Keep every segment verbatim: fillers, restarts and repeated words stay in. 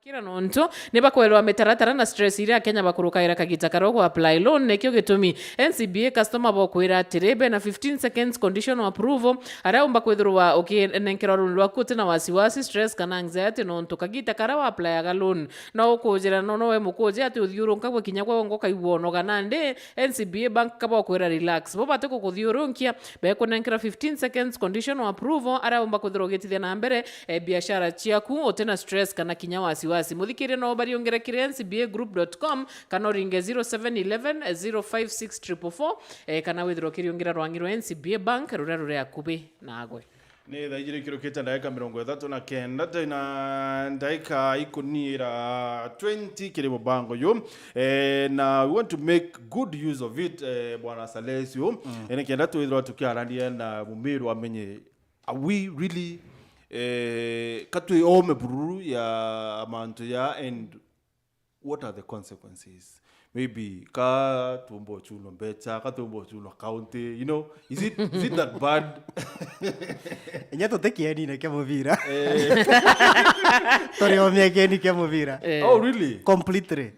Kira nontu ni bakwerwa mitaratara na stress iria Akenya bakurukaira kagita karia ugu apply loan. Nikio gitumi N C B A customer bokwira atiri, bena fifteen seconds conditional approval, aria umba kwithirwa ukinenkerwa loan rwaku utina wasiwasi, stress kana anxiety, nontu kagita karia wa applyaga loan no ukujira no nowe mukuji ati uthiurunka gwe kinya gwe wongo ukaigua unoga. Nandi N C B A Bank kabokwira relax, bo bati gukuthiurunkia, bekunenkera fifteen seconds conditional approval, aria umba kwithirwa ugitithia na mbere eh, biashara ciaku utina stress kana kinya wasiwasi. Muthikirie no bariungire kiri N C B A group dot com kana uringe zero seven eleven zero five six triple four, eh, kana withirwa ukiriungira rwangi rwa N C B A Bank ruria ruri akubi nagwe. Ni thaa ijiri ikirukite ndagika mirongo ithatu na kenda, twina ndagika ikuniira twenty kiri mubango yu. Eh, na we want to make good use of it, eh, Bwana Salesio. Eh, nikenda twithirwa tukiarania na Mumiru amenye, are we really, eh, ka twi ome bururu ya mantu ya, and what are the consequences? Maybe ka tumba uchunwa mbecha, ka tumba uchunwa county, you know, is it, is it that bad? Inya tuti kienine kia mubira. Eh. Turi o miekeni kia mubira. Eh. Oh, really? Completely.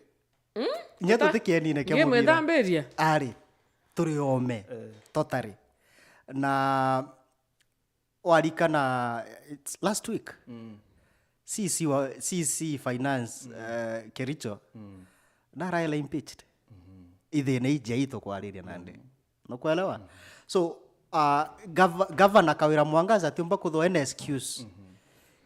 Inya tuti kienine kia mubira. Ari, turi ome. Eh. Totally. Na warikana, it's last week. Mm. C C wa, C C Finance, eh, Kericho, naraela impeached. Ithina iji aitu kwariria nandi. Nukwelewa? So, uh, gov-, Governor Kawira Mwangaza atiumba kuthwa ena excuse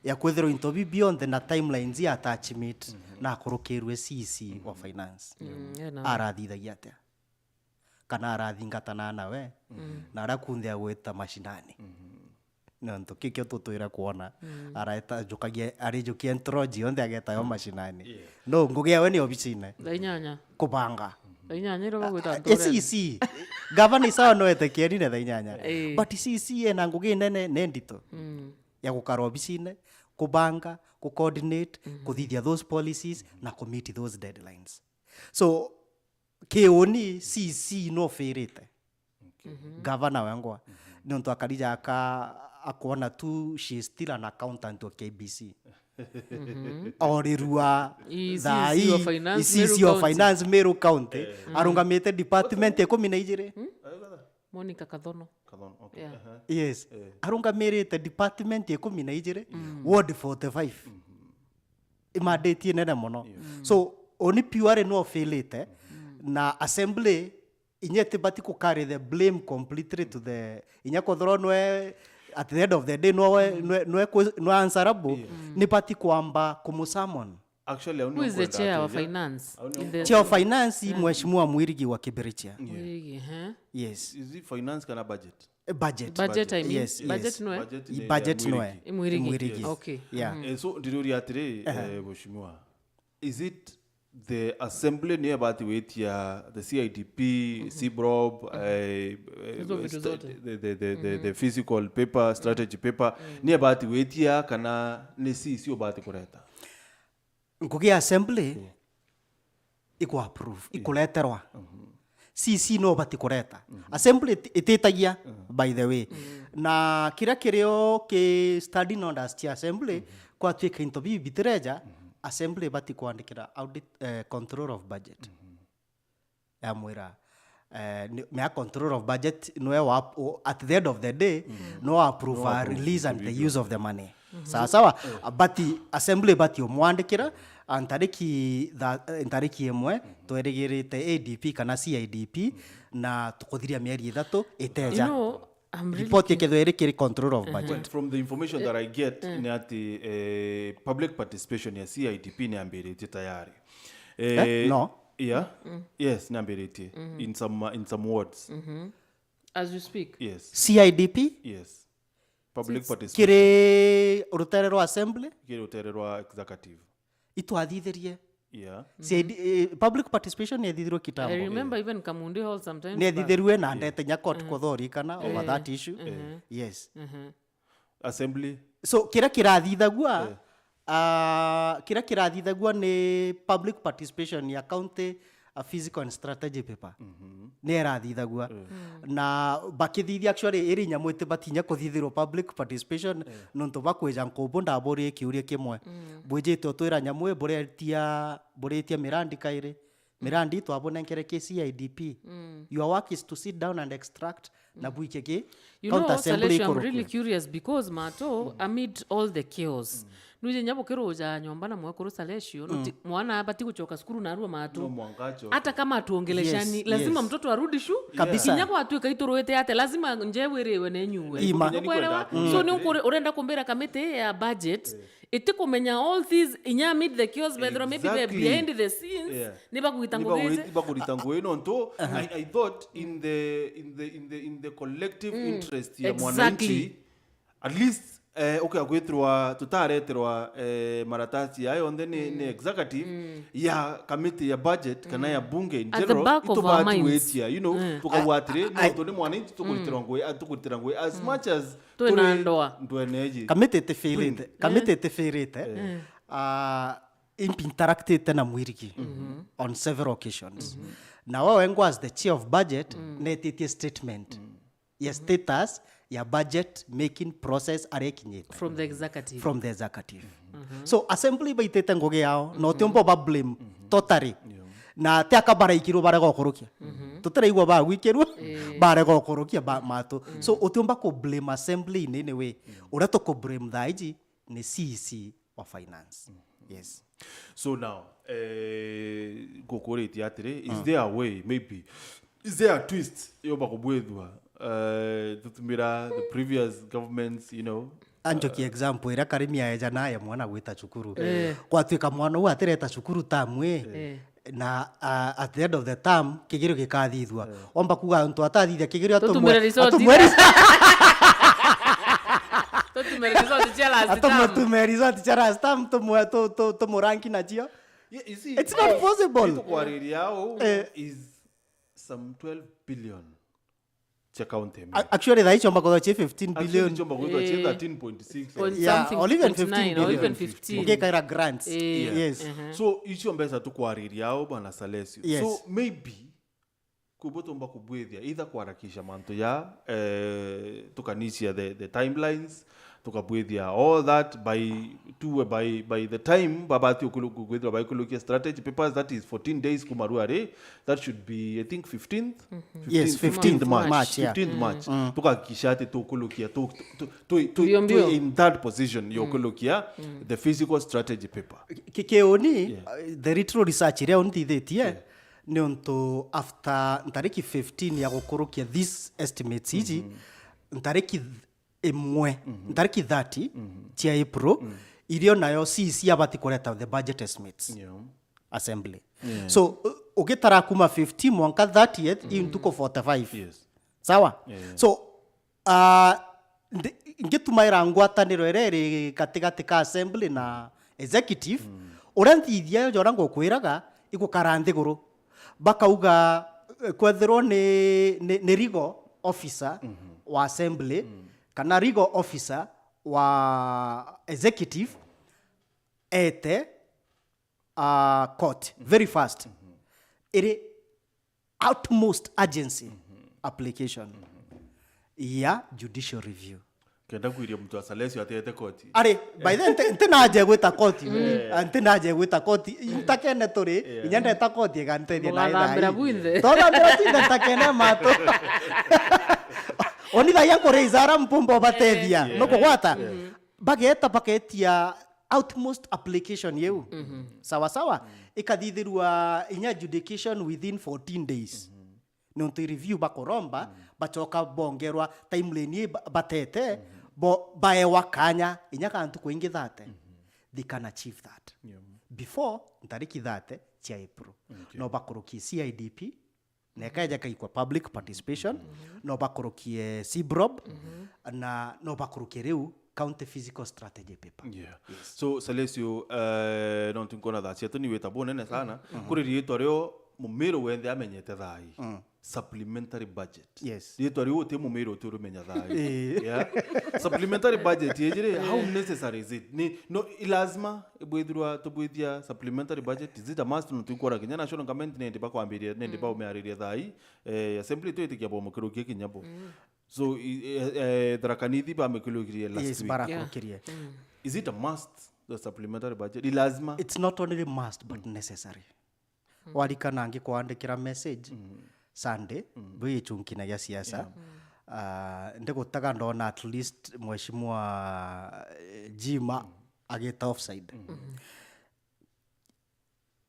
ya kwithirwa into bi bionthe na timelines ya attach meet na akurukirwe C C wa Finance. Mm, yeah, no. Arathithagia atia? Kana arathingatana nawe, na aria kunthe agwita mashinani. Nontu kikio tutwira kwona, areta njukagia, arijukia ntroji yonthe ageta yo mashinani. Yeah. No, ngugi yawe ni obicine. Thaa inyanya. Kubanga. Thaa inyanya iria bagwita. Eh, C C. Gavana isawa no ete kienine thaa inyanya. Eh. But C C ena ngugi nene, ne ndito. Mm. Ya gukara obicine, kubanga, ku coordinate, kuthithia those policies, na ku meet those deadlines. So, kiuni C C no failite. Okay. Gavana wengwa. Nontu akari jaka akwona tu she is still an accountant wa K B C. Orirua thaa ii, C C wa Finance, Meru County. Arungamite department ikumi na ijiri. Monica Kathono. Kathono, okay. Yeah. Aha. Yes. Eh. Arungamirite department ikumi na ijiri, ward forty-five. Imanditie nene mono. Yes. So, oni purely no failite, na assembly inya itibati ku carry the blame completely to the, inya kwethirwa nwe, at the end of the day, nwe, nwe, nwe ku-, nwe answerable, ni bati kwamba kumusummon. Actually, au ni Who is the ukwenda chair of ateja? Finance Au ni in the Chair of Finance, Mheshimiwa Mwirigi wa Kibirichia. Yeah. Mwirigi, eh? Yes. Is it finance kana budget? Eh, budget. Budget, I mean. Yes, yes. Budget nwe? Budget ni Budget ya nwe? Mwirigi. Mwirigi. Mwirigi. Okay. Yeah. Eh, so, ndiriuria atiri, eh, Mheshimiwa, is it the assembly niyo ibati gwitia the C I D P, C brob, eh, eh, Hizo vitu sta-, zote. The, the, the, the, the physical paper, strategy paper, niyo ibati gwitia kana ni C C ubati kureta? Ngugi ya assembly iku approve, ikureterwa. C C no bati kureta. Assembly iti-, ititagia, by the way. Na kiria kirio ki standing orders cia assembly, kwatwika into bibi bitireja, assembly ibati kwandikira audit, eh, control of budget. Yamwira, eh, ni, mea control of budget, nwe wa, o, at the end of the day, no approve a release and the use of the money. Sawa sawa? But assembly bati umwandikira, a, ntariki tha-, eh, ntariki imwe, twerigirite A D P kana C I D P, na tukuthiria mieri ithatu iteja. You know, I'm really Report keen. Ikethwa iri kiri control of budget. But from the information that I get, ni ati, eh, public participation ya C I D P ni ambiritie tayari. Eh, no. Yeah. Yes, ni ambiritie. In some, uh, in some wards. As you speak. Yes. C I D P? Yes. Public participation. Kiri rutere rwa assembly? Kiri rutere rwa executive. Itwathithirie. Yeah. C I D, eh, public participation nethithirwe kitambo. I remember even Kamundi Hall sometimes. Nethithirwe na ndete nya court kuthorikana over that issue. Yes. Assembly. So, kiria kirathithagua, ah, kiria kirathithagua ni public participation ya county, a physical and strategy paper. Mhm. Ni irathithagua. Mm. Na bakithithia actually iri nyamu iti batinya kuthithirwa public participation, eh, nontu bakwija nkubu ndaburie kiuria kimwe. Mm. Bwijite utwira nyamu i buretia, buretia mirandi kairi. Mm. Mirandi twabunenkere ki C I D P. Mm. Your work is to sit down and extract na bwikie ki? You know, counter assembly Salesio, I'm ikoroke. Really curious because mato, amid all the chaos, mm, nwije nya bukiruja nyomba na mwekuru Salesio, no ti, mwana abati gucoka cukuru narua mato. No mwanka acoke. Hata kama atuongeleshani, yes, lazima, yes, Mtoto arudi shu. Kabisa. Kinya gwatuika ituruite ate, lazima njewe iriwe na inyuwe. Ima. Nukwelewa? Mm. So ni ukuri-, urenda kumbira kamiti ya budget, eh, itikumenya all these inya amid the chaos, bethirwa maybe they're, exactly, behind the scenes, yeah, ni bagwita ngugi iji. Bagwita ngugi nontu, I, I thought in the, in the, in the, in the collective, mm, interest ya, exactly, mwananchi, at least, eh, ukia gwitirwa, tutareterwa, eh, maratasi ya yonthe ni, ni executive, mm, ya committee ya budget kana ya bunge in general, at the back of our minds, itubati gwitia, you know, eh, tukauga atiri, I, I, nontu ni mwananchi tukuritirwa ngugi, a, tukuritirwa ngugi as much as twina turi ndwa. Ndwene iji. Kamiti itifirite. Twin-, kamiti, eh, itifirite. Eh. Ah, impi interactite na Mwirigi, mhm, on several occasions. Mhm. Na we wengwa as the chair of budget, mm, netitie statement, mm, ya status ya budget making process aria ikinyite. From the executive. From the executive. Mhm. So, assembly baitite ngugi yao, na utiumba ba blame, mhm, totally. Yeah. Na ti aka baraikirwo barega ukurukia. Mhm. Tutiraigua bagwikirwo, eh, barega ukurukia ba-, matu. Mm. So, utiumba ku blame assembly in any way. Mm. Uria tuku blame thaa iji ni C E C wa finance. Mm. Yes. So now, eh, ngukuritie atiri, is, mm, there a way, maybe, is there a twist yomba kubwithua, eh, tutumira the previous governments, you know? Anjoki, eh, example, iria Karimi aeja naye mwana gwita cukuru. Eh. Gwatuika mwana uu atireta cukuru tamu ii, eh, na, ah, at the end of the term, kigerio gikathithua. Eh. Omba kuga antu atathithia kigerio atumwe, tutumire result atumwe ira. Tutumire result cia last term. Atumwe tume result cia last term, tumwe tu-, tu-, tumuranki nacio. Yeah, you see, it's not possible. Tukwariria au, eh, is some twelve billion cia county. A-, actually, thaa icio mbakorwo cie fifteen billion. Actually, icio mbakorwo cie, eh, thirteen point six. Point something, yeah, or even point nine, fifteen billion. Or even fifteen. Mukikaira grants. Eh. Yeah. Yes. Uh-huh. So, icio mbeca tukwariria au, Bwana Salesio. Yes. So, maybe, kubo tumba kubwithia, either kwarakisha mantu ya, eh, tukanicia the, the timelines, tukabwithia all that by two, by, by the time babati ukulu-, kwithirwa baikulukia strategy papers, that is fourteen days kuma ruari, that should be, I think, fifteenth? Mhm. Yes, fifteenth, fifteenth March. March, yeah. Fifteenth March. Mm. Tukahakikisha ati tukulukia, tu, tu, tu, tu, mbio, tu mbio. In that position, mm, yokulukia, mm, the physical strategy paper. Ki-, kiuni, yeah, uh, the little research iria unthithitie, yeah, niuntu after ntariki fifteen ya gukurukia these estimates iji, mhm, ntariki th-, imwe, mhm, ntariki thirty, mhm, cia April, mm, irio nayo C E C abati kureta the budget estimates. Yeah. Assembly. Yeah. So, u-, ugitara kuma fifteen mwanka thirtieth, iu, mhm, ntuku forty-five. Yes. Sawa? Yeah, yeah. So, ah, ndi-, ngitumaira ngwataniro iria iri gatigati ka assembly na executive, mm, uria nthithia yo jora ngukwiraga igukara nthiguru. Bakauga, eh, kwethirwo ni, ni, ni legal officer, mhm, wa assembly, mm, kana legal officer wa executive, ete, ah, court, mhm, very fast. Mhm. Iri utmost urgency, mhm, application, mhm, ya judicial review. Kenda kwiria muntu wa Salesio atete koti. Ari, by the way, nti-, ntinaje gwita koti. Mm. Ah, ntinaje gwita koti. Ntakene turi, yeah, inya ndeta koti igantethia na ithai. Mugathambira bwinthe. Tothambira twinthe ntakene mato. Oni thaia nkuri izara mpumba ubatethia. Yeah. Nukugwata? Yeah. Mhm. Bageta, bagetia utmost application yeu. Mhm. Sawa sawa? Mm. Ikathithirua inya adjudication within fourteen days. Mhm. Nontu i review bakuromba, mm, bacoka bongerwa timeline ii ba-, batete, mm, bo-, baewa kanya, inya ka ntuku ingi thirty, mm, they can achieve that. Yeah. Before ntariki thirty cia April. Okay. No bakurukie C I D P, na ikaeja kaikwa public participation, mm, no bakurukie C brob, mm, na no bakurukie riu county physical strategy paper. Yeah. Yes. So, Salesio, eh, nontu nkona thaa cietu ni wita bunene sana. Mhm. Kuri riitwa rio Mumiru wenthe amenyete thaa ii. Mm. Supplementary budget. Yes. Riitwa riu uti mumiru uti urimenya thaa ii. Eh. Yeah. Supplementary budget iji ri, how necessary is it? Ni, no, i lazima ibwithirwa tubwithia supplementary budget? Is it a must? No, tukwora kinya national government nindi bakwambiria, nindi baumiariria thaa ii. Eh, assembly tu itikia bo mukiro kia kinya bo. So, i- eh, eh, Tharaka Nithi bamikirukirie last Yes, week. barakurukirie. Is it a must, the supplementary budget? I lazima? It's not only must but necessary. Warikana ngikwandikira message Sunday, bwi gichunki na gia siasa. Ah, ndigutaga ndona at least mheshimiwa eh, Jima agita offside.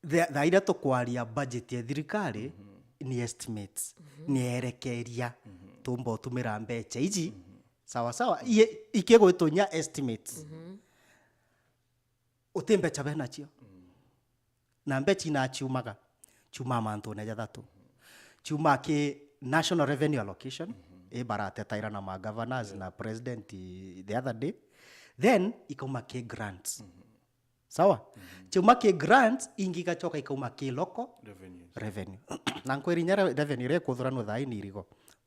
Tha- thaa iria tukwaria budget ya thirikari ni estimates, ni erekeria, tumba utumira mbecha iji sawa sawa. Ie- ikigwitwo nya estimates, uti mbecha benacio, na mbecha inaciumaga, ciumaa mantune jathatu. Ciumaa ki national revenue allocation, i baratetaira na ma governors na president the other day, then ikauma ki grants. Sawa? Ciuma ki grants, ingi igacoka ikauma ki local Revenues. Revenue. Na nkwiri inya re- revenue iria ikuthuranwa thaa ii ni irigo.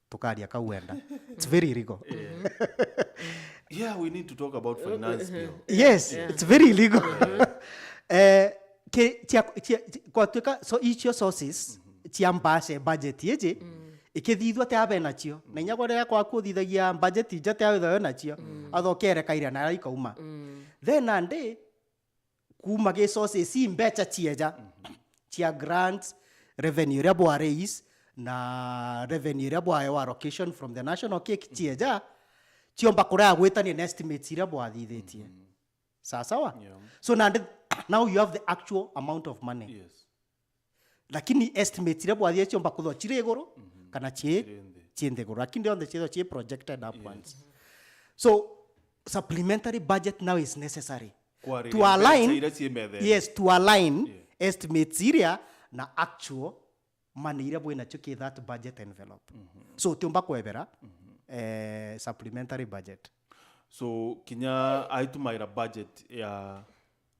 Tukaria kau wenda. It's very illegal. Yeah, we need to talk about finance bill. Yes, it's very illegal. Eh, ki- cia- cia- ci- kwatuika so icio sources cia mbase budget iji ikithithua te abe nacio. Na inya gwa riria kwaku uthithagia budget ija te abe nacio. Atho kerekaira na ikauma. Then andi kuma gi sources ii mbecha cieja cia grants, revenue iria bwa raise na revenue iria bwaewa allocation from the national cake cieja, ciomba kurea gwitania na estimates iria bwathithitie. Sawa sawa? Yeah. So nandi, now you have the actual amount of money. Yes. Lakini estimates iria bwathie ciomba kuthwa ciri iguru kana ci Ciri nthi. Ci nthi iguru, lakini rionthe ciethwa ci projected upwards. So supplementary budget now is necessary Kwarĩria to align mbeca iria ciĩ methene. Yes, to align Yeah. estimates iria na actual money iria bwinacio ki that budget envelope. So utiumba kwebera eh, supplementary budget. So kinya aitumaira budget ya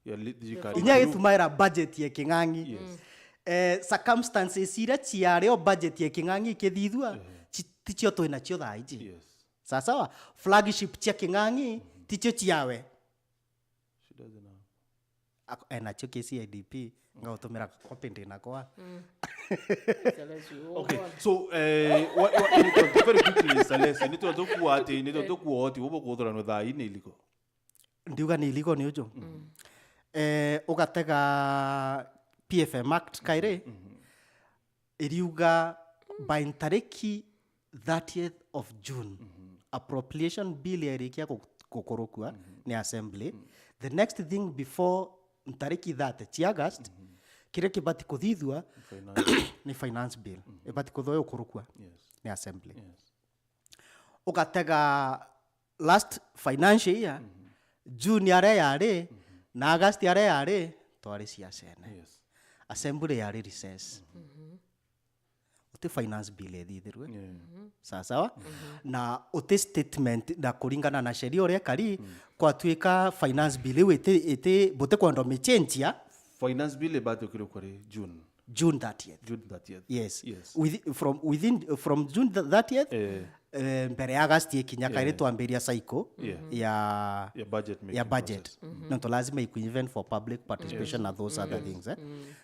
ya li- thirikari Inya nkuu. Itumaira budget ya King'ang'i. Yes. Eh, circumstances iria ciario budget ya King'ang'i ikithithua, ci- ticio twinacio thaa iji. Yes. Sawa sawa? Flagship cia King'ang'i ticio ciawe. She doesn't have. Ako- enacio K C I D P, ngautumira copy ndinakwa. Okay, so eh, what, what, very quickly, Salesi, nitwe tukuwa ati nitwe tukuwa ati ubo kuthuranwa thaa ii ni iligo. Ndiuga ni illegal ni uju. Eh, ugatega P F M Act kairi, iriuga by ntariki thirtieth of June, appropriation bill yarikia gu- gukurukua ni assembly. The next thing before ntariki thirty cia August, kiria kibati kuthithua Finance. Ni finance bill. Ibati kuthwa gukurukua Yes. ni assembly. Yes. Ugatega last financial year, June aria yari na August aria yari, twari siasene. Yes. Assembly yari recess. Uti finance bill ithithirwe. Yeah. Sawa sawa? Na uti statement na kuringana na sheria uria ikari, kwatuika finance bill iu iti, iti, buti kwenda umichenjia. Finance bill ibati ukirukwa ri June. June thirtieth. June thirtieth. Yes. Yes. Within, from, within, from June the thirtieth, Eh. eh, mbere ya August ikinya, kairi Yeah. twambiria cycle Yeah. ya Ya budget making ya budget. Process. Nontu lazima iku even for public participation na those other things, eh?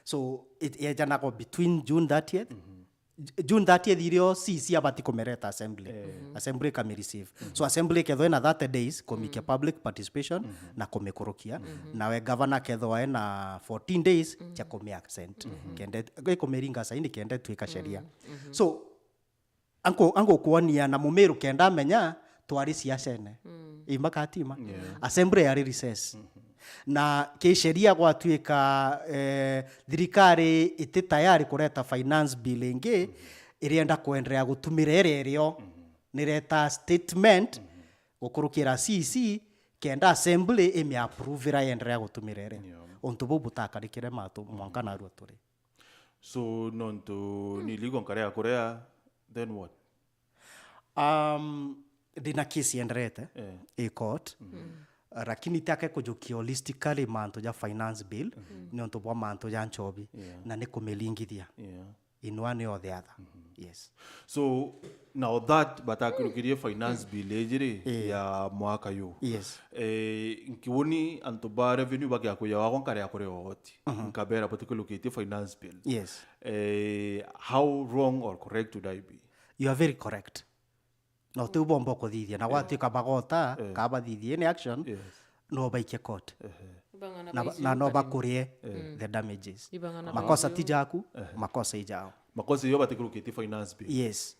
So it ejanago between June thirtieth, J- June thirtieth irio C C abati kumereta assembly. Assembly ikami receive. So assembly ikethwa ina thirty days kumikia public participation na kumikurukia. Nawe governor akethwa ena fourteen days cia kumi assent. Kende, ikumiringa saini kende tuika sheria. So angu, angu kuonia na mumiru kenda amenya twari siasene. Ima katima. Assembly yari recess. Na kisheria gwatuika, eh, thirikari iti tayari kureta finance bill ingi, irienda kuendelea gutumira iria irio. Nireta statement gukurukira C C kenda assembly imiapprove ira yendelea gutumira iri. Untu buu butakarikire matu mwanka narua turi. So nontu ni illegal nkarea kurea, then what? Um, ndina case yenderete Eh. i court. Lakini ti ake kujukia holistically mantu ja finance bill, nontu bwa mantu ja nchobi, na ni kumilingithia in one way or the other. Yes. So, now that batakirukirie finance bill iji ri, ya mwaka yu. Yes. Eh, nkiwoni antu ba revenue bagia kuja wagwa nkare ya kuria ogoti. Nkabera butikirukitie finance bill. Yes. Eh, how wrong or correct would I be? You are very correct. Na utiu bomba kuthithia. Na gwatuika bagota, ka bathithie in action, yes, no baikie court. Na, na no bakurie the damages. Ibang'ana makosa ti jaku, makosa ijao. Makosa iyo batikirukitie finance bill. Yes.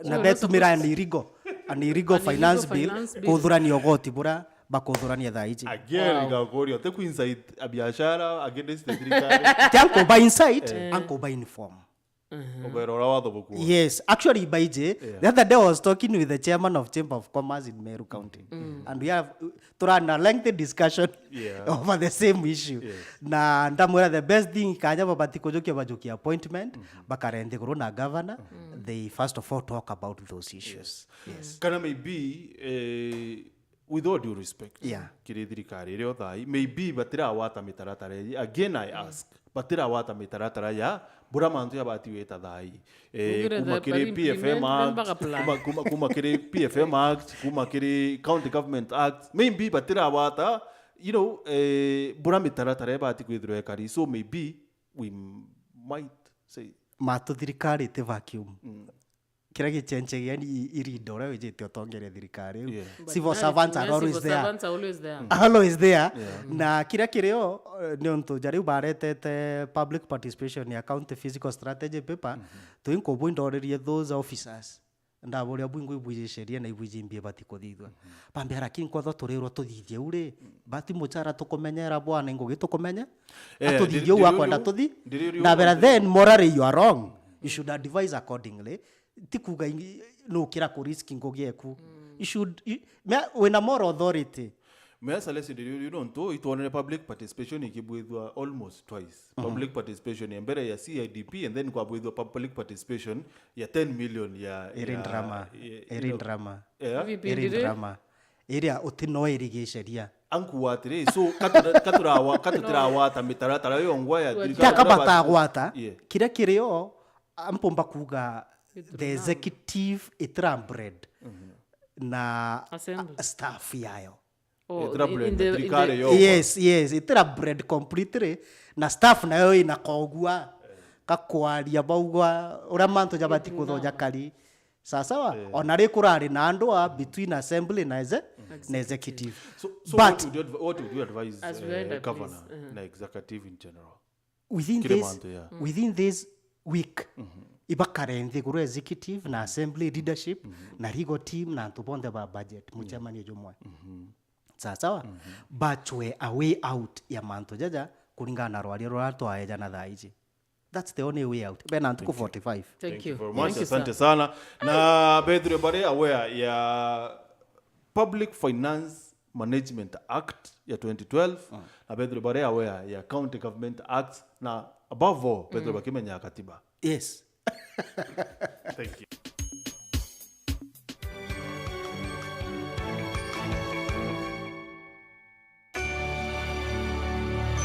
Na betumira an illegal, an illegal finance bill, kuthurania ogoti bura bakuthurania thaa iji. Again, ngakuria, te ku inside a biashara against the thirikari. Ti ankuba inside, ankuba inform. Ubera uria wathubukua. Yes, actually, by J, yeah, the other day I was talking with the chairman of Chamber of Commerce in Meru County. Mm. And we have, turi na lengthy discussion, yeah, over the same issue. Yes. Na ndamwira the best thing, kanya babati kujukia bajukia appointment, mm-hmm, bakare nthiguru na governor, mm-hmm, they first of all talk about those issues. Yes. Yes. Kana maybe, eh, with all due respect, yeah, kiri thirikari iria o thaa ii, maybe batirawata mitaratara ii. Again, I ask, batirawata mitaratara ya bura mantu yabati wita thaa ii. Eh, kuma kiri P F M Act, kuma, kuma, kuma kiri P F M Act, kuma kiri County Government Act, maybe batirawata, you know, eh, bura mitaratara ibati kwithirwa ikari. So maybe we might say, matu thirikari ti vacuum. Mm. Kiria gichenjagia ni i-, irinda uria wijite utongeria thirikari iu. Yeah. But civil servants are always there. Civil servants are always there. Mm. Always there. Yeah. Na kiria kirio, eh, ni untu jariu baretete public participation ya county physical strategy paper, mm-hmm, twi nkubu indorerie those officers. Ndaburia bwingu ibwiji sheria na ibwiji mbi ibati kuthithua. Mm-hmm. Bambia, lakini kwethwa turirwa tuthithie u ri, bati muchara tukumenyera bwana, ingugi tukumenya. Eh, atuthithie u akwenda tuthi. Ndiri-, ndiri-, ndiri-, ndabera, then morally you are wrong. You should advise accordingly. Ti kuga ingi-, nukira ku risk ngugi eku. Mm. You should, you, me, wina more authority. Me a suggestion yu, yu nontu itwonere public participation ikibwithua almost twice. Mhm. Public participation ya mbere ya C I D P and then kwabwithua public participation ya ten million ya, iri ya, ndrama. Ya, iri ndrama. Yeah. Iri ndrama. Iria uti no irigiceria. Ankuwa atiri, so, katu-, katurawa-, katutirawata mitaratara yongwa ya thirikari. Taka batagwata, yeah, kiria kirio, ampomba kuga the executive itira bread, mhm, na assembly, a-, staff yayo. Oh, itira bread na thirikari yo. Yes, yes, itira bread completely, na staff nayo ina kogua, kakwaria baugwa, uria mantu jabati kuthoja kari. Sawa sawa? Eh. Ona ri kurari na ndwaa between assembly na eze-, na executive. So, so what would you adv-, what would you advise, eh, governor na executive in general? Within this, within this week, ibakare nthiguru executive na assembly leadership na legal team na antu bonthe ba budget, mucemanio jumwe. Sawa sawa? Bachwe a way out ya mantu jaja kuringana na rwaria ruria twaejana thaa iji. That's the only way out. Bena ntuku forty-five. Thank you. Thank you very much. Asante sana. Na bethire bari aware ya Public Finance Management Act ya twenty twelve, na bethire bari aware ya County Government Act, na above all, bethire bakimenya katiba. Yes. Thank you.